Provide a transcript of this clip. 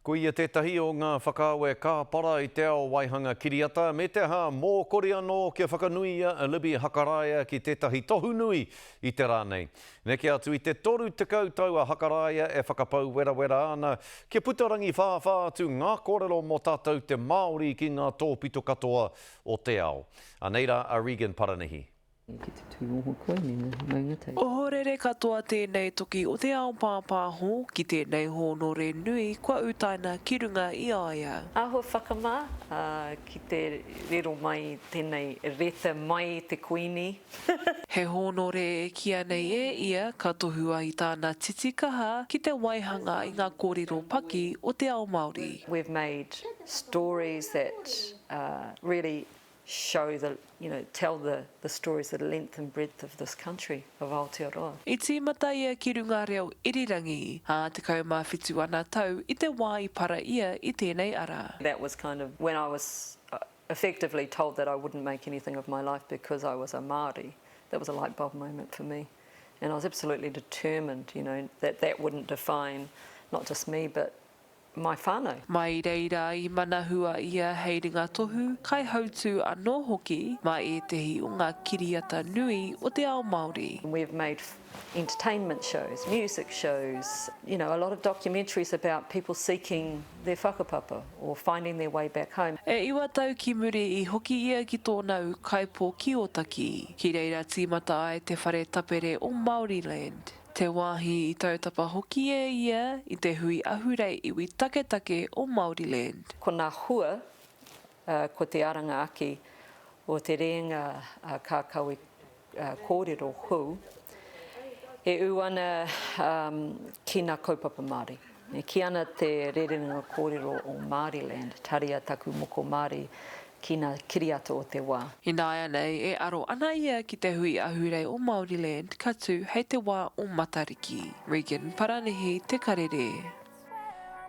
Ko ia tētahi o ngā whakaawe kāpara i te ao waihanga kiriata, me te aha, mōkori anō kia whakanuia a Libby Hakaraia ki tētahi tohu nui i te rā nei. Neke atu i te 30 tau a Hakaraia e whakapau werawera ana kia puta rangiwhāwhā atu ngā kōrero mō tātou te Māori ki ngā tōpito katoa o te ao. Anei rā a Regan Paranihi. Ki te tūoho koe me ngā maunga teitei. Ohorere katoa tēnei toki o te ao pāpāho ki tēnei hōnore nui kua utaina ki runga i a ia. Āhua whakamā ki te riro mai tēnei reta mai i te Kuini. He hōnore e kīia nei e ia ka tohua i tāna titikaha ki te waihanga i ngā kōrero paki o te ao Māori. We've made stories that really show the, you know, tell the, the stories the length and breadth of this country, of Aotearoa. I tīmata ia ki runga reo irirangi, ā, 17 ana tau i te wā i para ia i tēnei ara. That was kind of when I was effectively told that I wouldn't make anything of my life because I was a Māori. That was a light bulb moment for me. And I was absolutely determined, you know, that that wouldn't define not just me but my whānau. Mai reira i manahua ia hei ringatohu, kaihautū anō hoki mā ētehi o ngā kiriata nui o te ao Māori. We've made entertainment shows, music shows, you know, a lot of documentaries about people seeking their whakapapa or finding their way back home. E iwa tau ki muri i hoki ia ki tōna ūkaipō ki Ōtaki, ki reira tīmata ai te whare tapere o Māoriland. Te wāhi i tautapa hoki e ia i te hui ahurei iwi taketake o Māoriland. Ko nā hua, ko te aranga ake o te rēnga kākawe kōrero hou e ū ana ki nā kaupapa Māori. E kī ana te rerenga kōrero o Māoriland, Taria taku moko Māori ki nā kiriata o te wā. Ināianei e aro ana ia ki te hui ahurei o Māoriland ka tū hei te wā o Matariki. Regan Paranihi, Te Karere.